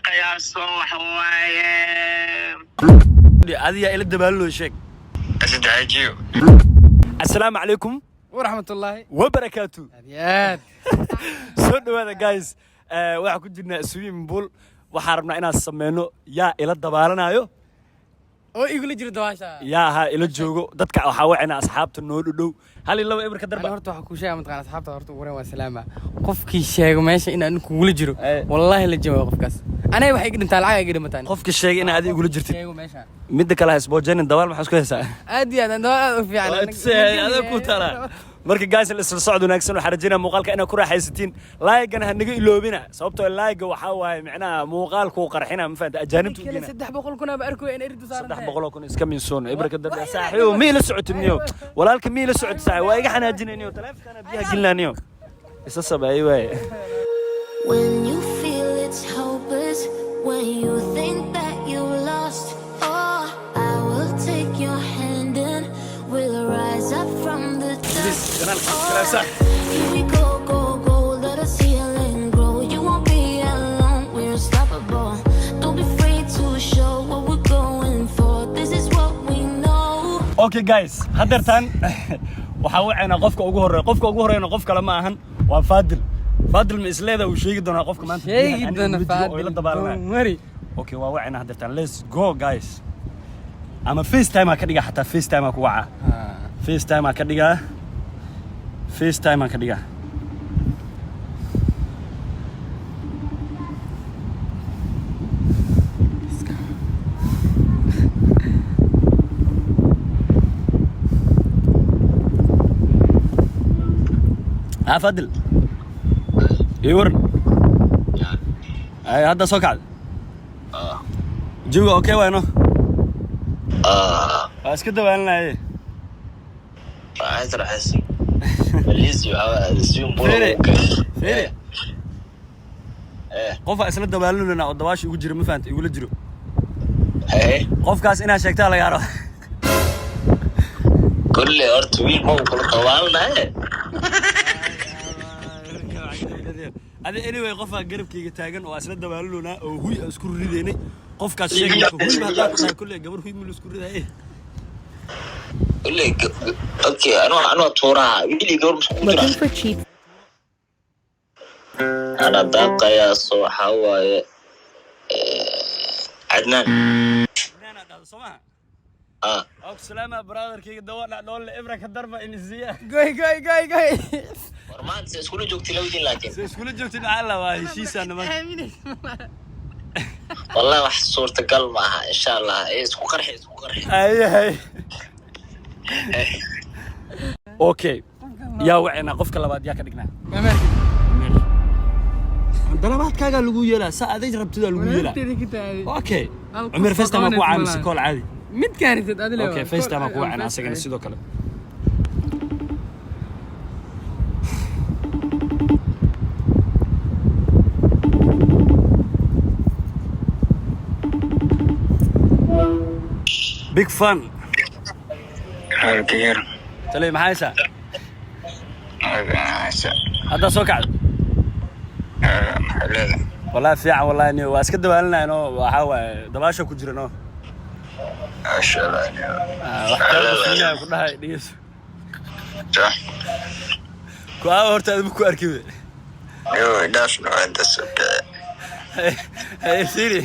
Qiyaaso waxa waaye. Adiyaa ila dabaalinayo, sheeg. Asad Xaajiyo. Assalaamu calaykum. Waraxmatullaahi. Wabarakaatu. Aad iyo aad. Soo dhawaada, guys. Waxaan ku jirnaa swimming pool. Waxaan rabnaa inaan sameyno yaa ila dabaalanayo oo igula jiro dabaasha. Yaa ha ila joogo. Dadka waxaa wacina asxaabta noo dhow. Hal iyo laba, eber ka Ani darba. Horta waxaa kuu sheega, mataqaan, asxaabta horta ugu horeyn waa salaama. Qofkii sheego meesha in aan kugula jiro, wallaahi la jawaabo qofkaas. Aniga waxay iga dhintaa, lacag iga dhimataan. Qofka sheegay inaa adiga igula jirtid. Sheego meesha. Midda kale, hasboojanin dabaal. Maxaa isku haysaa? Aad iyo aad aan dabaal aad u fiican. Adaa ku talaa. Marka guys, isla socod wanaagsan. Waxaan rajeynaya muuqaalka inaad ku raaxaysatiin. Like-gana ha naga iloobina, sababtoo like-ga waxaa waaye micnaha muuqaalkuu qarxina, ma fahanta? Ajaanibta u kale geena. 300,000 aba arkoy in eridu saaran. 300,000 iska minsoon, ibraka darba. Saaxiibo, ma ila socotid niyo? Walaalka, ma ila socotid, saaxiib? Waa iga xanaajinayniyo, taleefonkana biyaha gelinaniyo. Isa sabeeyay waaye. When you feel it's hopeless, when you think that you lost, oh, I will take your hand and we'll rise up from the dust. Oh, here we go, go, go, let us heal and grow. You won't be alone, we're unstoppable. Don't be afraid to show what we're going for. This is what we know. Okay guys, haddeertaan waxaa wacaynaa qofka ugu horreeya. Qofka ugu horreeyana qof kale ma ahan, waa Faadil. Faadil, ma isleeda uu sheegi doonaa qofka maanta sheegi biyaha doona? aniga igula jiro oo ila Faadil dabaalanaya? Mari. Okay, waa wacaynaa haddeertaan. Let's go, guys. Ama FaceTime aa ka dhigaa, xataa FaceTime aa ku wacaa. FaceTime aa ka dhigaa, FaceTime aa ka dhigaa. Haa Fadil, ii waran. Ay, hadda soo kacday jawiga. Okay waayno, waa iska dabaalinaaye. Raaxaysa, raaxaysa. Malaysia waxaa swimming pool. Fiiri. Fiiri. Qofaa isla dabaalinayna oo dabaasha igu jiro, ma fahanta? Igula jiro. Qofkaas inaad sheegtaa lagaa raba. Kulle horta wiil ma kula dabaalnaye. Adi anyway, qofaa garabkayga taagan oo isla dabaalinayna oo huy aan isku ridaynay. Qofkaas sheeg. Marka huy ma haddaa ku dhahay, kulle gabar huy ma la isku ridaye. Kulle, okay, anuu tuuraha wiil iyo gabar masku jira. Looking for cheap Ana haddaan qiyaaso waxaa waaye Cadnaan. Inaad dhahdo soo maha? Ah. Og salaama, brotherkayga dawa dhacdhoole, ibra ka darba inisiya. Goy, goy, goy, goy. War maanta se iskula joogtay labadiin laakiin. Se iskula joogtid maxaa la waa heshiisaa niman. Aaminaysa. Wallahi wax suurtagal maaha, insha Allah. Isku qarxi, isku qarxi. Ayahay, okay, yaa wacinaa? Qofka labaad yaa ka dhignaa? Dalabaadkaagaa lagu yeelaa, saa aday rabtidaa lagu yeelaa. Okay. Hal qof Cumar, FaceTime aa ku wacaa mise qabanaysa. Call caadi? Mid kaaritid adile. Okay, FaceTime aa ku wacana asagana sidoo kale. Big fun. Halkeer. Tale, maxaa haysaa? Haddaa soo kacdo? Maxaa? Wallahi fiican, wallahi ni waa iska dabaalinayno. Waxaa waaye dabaasha ku jira no. Maasha Allah. Ah, wax kale siinaya ku dhahay, dhegeyso. Ku aawa horta adma ku arki we. Yo, dhaafna waa soo kacay. Haye fiiri,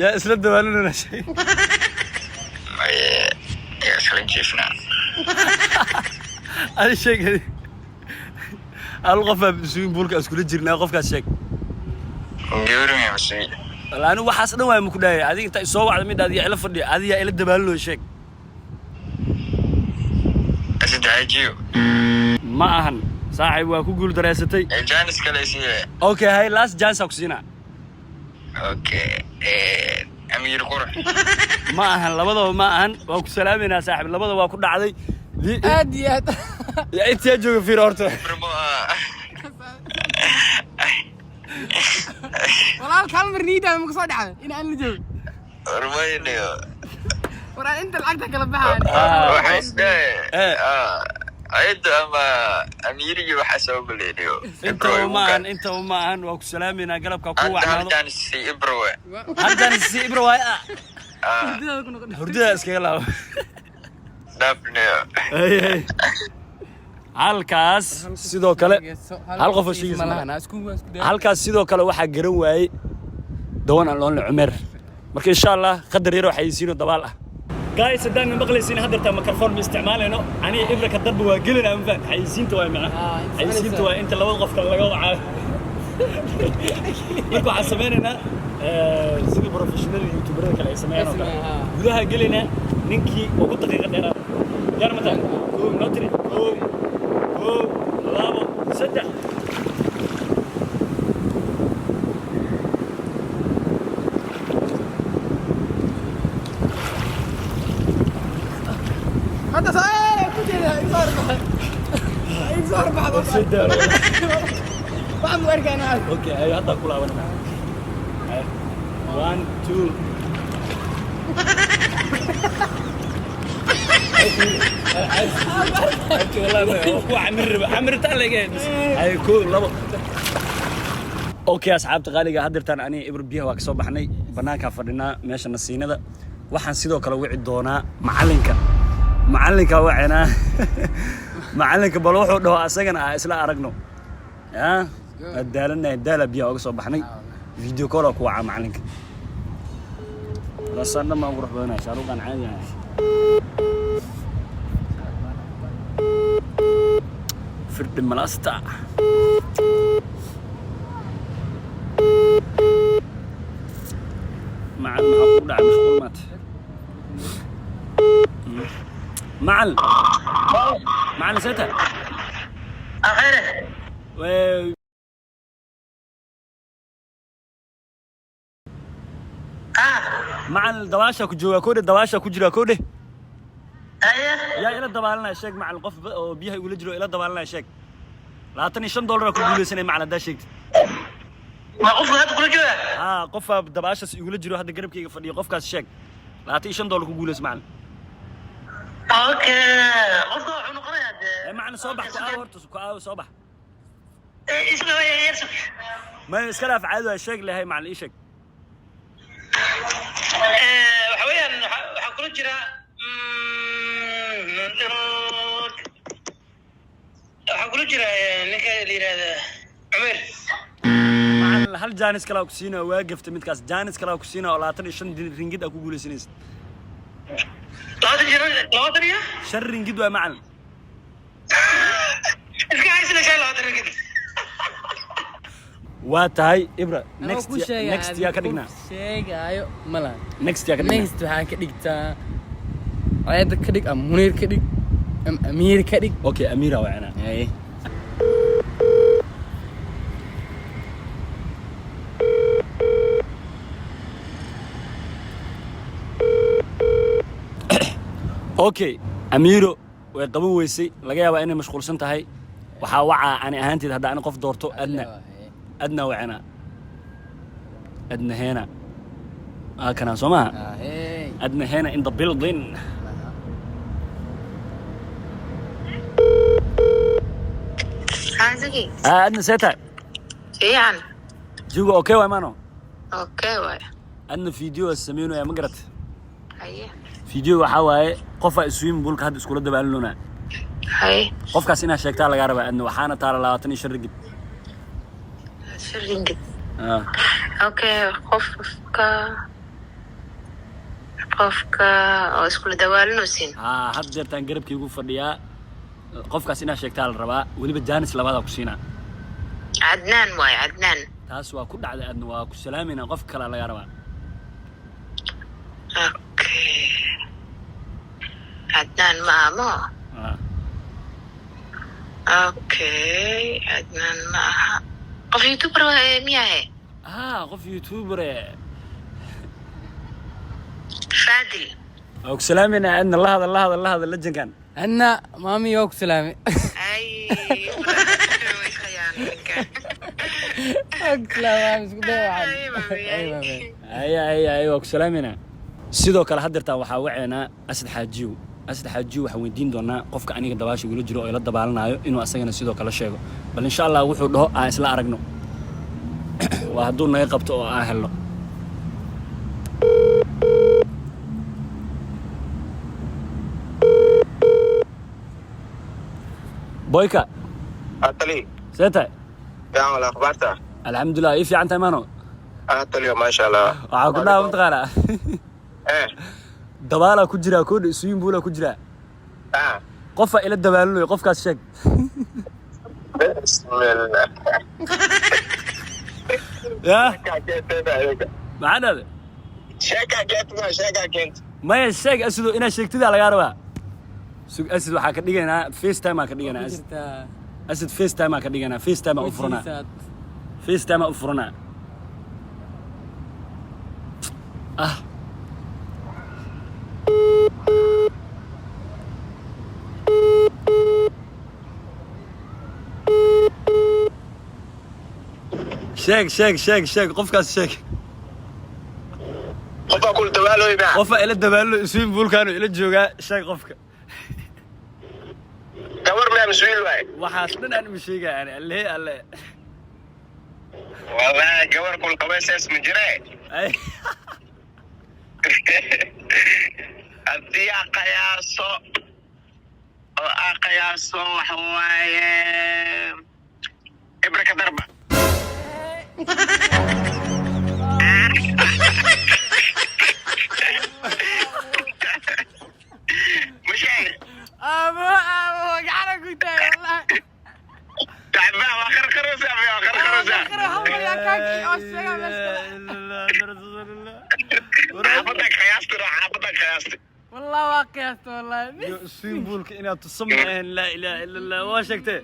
yaa isla dabaalinayna, shay. Yaa isla jiifnaa? Adi sheeg. Adi hal qofaa swimming poolka iskula jirnaa, qofkaas sheeg. Gabar miya mise wiil? Walla anigu waxaas dhan waay ma ku dhahay. Adiga inta isoo wacda mid adiga ila fadhiyo, adigaa ila dabaalinayo, sheeg. Asad Xaajiyo. Ma ahan, saaxiib, waa ku guul dareysatay. Chance kale siiye. Okay, hay, last chance aa ku siinaa. Okay, Amiir Qurux. Ma ahan, labadaba ma ahan. Waa ku salaamaynaa, saaxiib, labada waa ku dhacday. Aad iyo aad. Yaa intiyaa jooga? Fiir horta. Brmo. Walaalka, hal mar niidaada ma kasoo dhacday in aan la joogo? Warmaynayo. War aan inta lacagta kala baxaan. Ah, Waxaa isdhahay. Eh. Ayadda ama Amiirigii waxaa soo maleeniyo. Intaba ma ahan, intaba ma ahan. Waa ku salaameynaa, galabka ku Hadda hal wacnaado. chance si Ibro we. Halkan si Ibro waay ah. Ah. Hurdada iskaga laabo. Dhaafniyo. Ay, ay. Halkaas sidoo kale hal qof oo sheegaysa ma malahan. lahan, isku day. Halkaas sidoo kale waxaa garan waayey the one and only Cumer. Marka insha Allah qadar yar oo xayeysiino dabaal ah. Guys, haddaan maqlaysiin, haddeertaa microphone ma isticmaalayno. Aniga Ibra ka darba waa gelinaa, ma fahan? Xayeysiinta waa macna. Ah, inta Xayeysiinta waa inta labada qof kale laga wacaayo. Marka waxaan sameynaynaa sidii professional youtuberada kale ay sameeyaan oo kale. Ay sameeyaan, Gudaha gelinaa, ninkii ugu daqiiqa dheeraad. Diyaar ma tahay? Kow, noo tiri. Kow, kow, labo, saddex. Hadda soo ku jeeda, iga soo horbaxay, iga soo horbaxdo. Saddex. Waxaan mu arkaynaa. Okay, ayo, hadda ku laabanana. Ayo. One, two. والله ما هو عمر عمر تعال. Ayo, kow, labo. Okay, asxaabta qaaliga, haddeertaan aniga Ibr biyaha waa ka soo baxnay, bannaankaa fadhinaa meesha nasiinada. Waxaan sidoo kale wici doonaa macalinka. Macalinka wacinaa, macalinka bal wuxuu dhaho asagana ah isla aragno. Ya waa daalanahay, daala biyaha oga soo baxnay. Video call ku wacaa macalinka. Lasaan dhan baan qurux badanahay, shaaruqan caadi ahay. Firdhi malasta. Macal, maxaa kugu dhacay? Mashquul maata? Macal, macalin, seeta? Akhere. Ah. Macal, dabaasha ku joogaa koodhe, dabaasha ku jiraa koodhe. Haye. Yaa ila dabaalanaya? Sheeg macal, qof oo biyaha igula jiro ila dabaalanaya sheeg. $25 ku guuleysanay macal haddaa sheegtid. Ma qofka hadda kula jooga? Haa, qofaa dabaashaas igula jiro, hadda garabkayga fadhiyo. Qofkaas sheeg, $25 ku guuleysa macalin. Okay, qofka wuxuu noqonayaa dee. Ee macalin, soo bax, ku aawo horta, ku aawo, soo bax. Isla yar. Ma iska dhaaf, caadi waa, sheeg lehay macalin, ii sheeg. Waxa weeyaan waxaa kula jira ninka la yidhaahda Cumer. Macalin, hal chance kalaa ku siinaya. Waa gaftay midkaas. Chance kalaa ku siinaya oo 25 ringgit aa ku guuleysanaysid. 20 jira, 20 iyo 5 ringgit waa macalin. Iska haysana 25 ringgit. Waa tahay Ibra. Anoo Next ku sheegaya, next yaa ka dhignaa? Sheegaayo ma lahan. Next yaa ka dhignaa? Next waxaan ka dhigtaa Ceeda ka dhig ama Muniir ka dhig ama Amiir ka dhig. Okay, Amira waa inaa. Haye. Okay, Amiiro way qaban weysay, laga yaabaa inay mashquulsan tahay. Waxaa wacaa ani ahaanteed, hadda ani qof doorto, Adna. Adna wacanaa, Adna heena aa kanaa soo maha? Hey. Adna heena in the building. Xaasigi. Ah, Adna, see tahay? Fiican. Jigo okay waay maano? Okay waay. Adna, video sameynaya, ma garat? Haye. Video waxaa waaye qofaa swimming poolka hadda iskula dabaalinona. Haye. Qofkaas inaad sheegtaa lagaa rabaa Adna, waxaana taala 25 ringgit. 5 ringgit. Ah. Okay, qofka oo iskula dabaalinaysiin. Haa, had deertaan garabkaygu fadhiyaa. Qofkaas inaad sheegtaa la rabaa. Weliba chance labaadaa ku siinaa. Cadnaan waay, Cadnaan. Taas waa ku dhacday Adna, waa ku salaamayna. Qof kalaa lagaa rabaa. Okay. Cadnaan ma aha. Ah. Okay, Cadnaan ma aha. Qof YouTuber waay miyahe? Ah, qof youtuber eh. Fadil. Waa ku salaamayna Adna. La hadal, la hadal, la hadal lejankan. Adna maami, waa ku salaamay. Ay, way khayaan ninkan. Waa ku salaamay maami, isku day waxaan. Ay, maami, Ay, ay. maami. Ay ay ay, waa ku salaamayna. Sidoo kale haddeertaan waxaa waceynaa Asad Xaajiyow. Asad Xaajiyo waxaan weydiin doonaa qofka aniga dabaasha igula jiro oo ila dabaalanayo inuu asagana sidoo kale sheego. Bal insha Allah wuxuu dhaho aan isla aragno. Waa hadduu naga qabto oo aan helno. Boyka. Atali. See tahay? Fiican wala akhbaarta? Alxamdulilah, ii fiican tahay maano. Atali, maasha Allah. Waxaa ku dhaha, mataqaanaa, dabaalaa ku jiraa koodha, swimming poolaa ku jiraa. Qofaa ila dabaalinayo, qofkaas sheeg. Bismillah. Yaa maxaa dhahday? Sheeka keenta, sheeka keenta. Maya, sheeg Asido, inaad sheegtidaa lagaa rabaa. Sug, Asid waxaa ka dhigaynaa FaceTime aa ka dhiganaa. Asid. Jirtaa. Asid FaceTime aa ka dhiganaa, FaceTime aa u furanaa. Wejigiisa. FaceTime aa u furanaa. Ah, sheeg, sheeg, sheeg, sheeg, qofkaas sheeg. Qofaa kula dabaalooy baa. Qofaa ila dabaalo, swimming poolkaanu ila joogaa, sheeg qofka. Gabar maa maswiil waay? Waxaas dhan aan ima sheegaya ani, alle alle. Wallahi gabar kula qabaysaas ma jire. Ay. Haddii aa qiyaaso oo aa qiyaaso, waxa waaye Ibra ka darba. Ma sheeg. Abo, abo, gacana ku taagay wallahi. Tacbaa waa qarqaraysaa, waa qarqaraysaa. Hal mar yaa kaaki oo sheega meesha kale. Xaafadda qiyaasti, xaafadda qiyaasti. Wallah waa qiyaasta wallahi. Swimming poolka inaad tuso ma ahayn. Laa ilaaha ila Allah, waa sheegtee.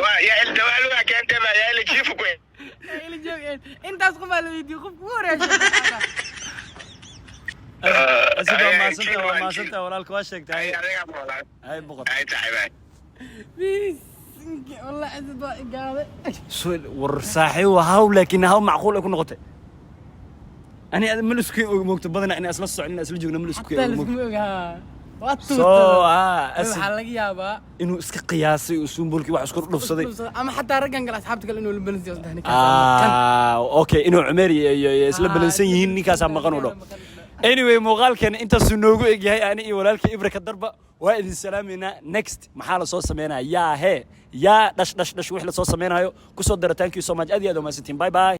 Wa yaa il dawaal waa keentay baa yaa il jiifu ku. Ila joog intaas qof baa la weydiiyey, qofka ugu horeeya. Asid, waa mahadsantahay, waa mahadsantahay walaalka, waa sheegtay. Hay boqor. Ay tahay. Bis wallahi Asad waa igaaday. War saaxiib, waa haw, laakiin haw macquul ay ku noqotay. Ani ma la isku og moogto badana inaan isla socon, inaan isla joogno, ma la isku Xataa og la moogto. iskuma ogaa. Waa soo tuurtada. Asad waxaa laga yaabaa inuu iska qiyaasay oo swimming poolkii wax isku dhufsaday. Ama xataa raggan kale, asxaabta kale, inuu la balansiyo saddex ninkaas. Ah, okay, inuu Cumeer iyo isla balansan yihiin, ninkaasaa maqan u dhaw. Anyway, muuqaalkeena intaasuu noogu egyahay. Ani iyo walaalkii Ibra ka darba waa idin salaamaynaa. Next maxaa lasoo sameynaya? Yaa hee, yaa dhash dhash dhash, wix lasoo sameynayo kusoo dara. Thank you so much, aad iyo aad umahadsantiin. Bye bye.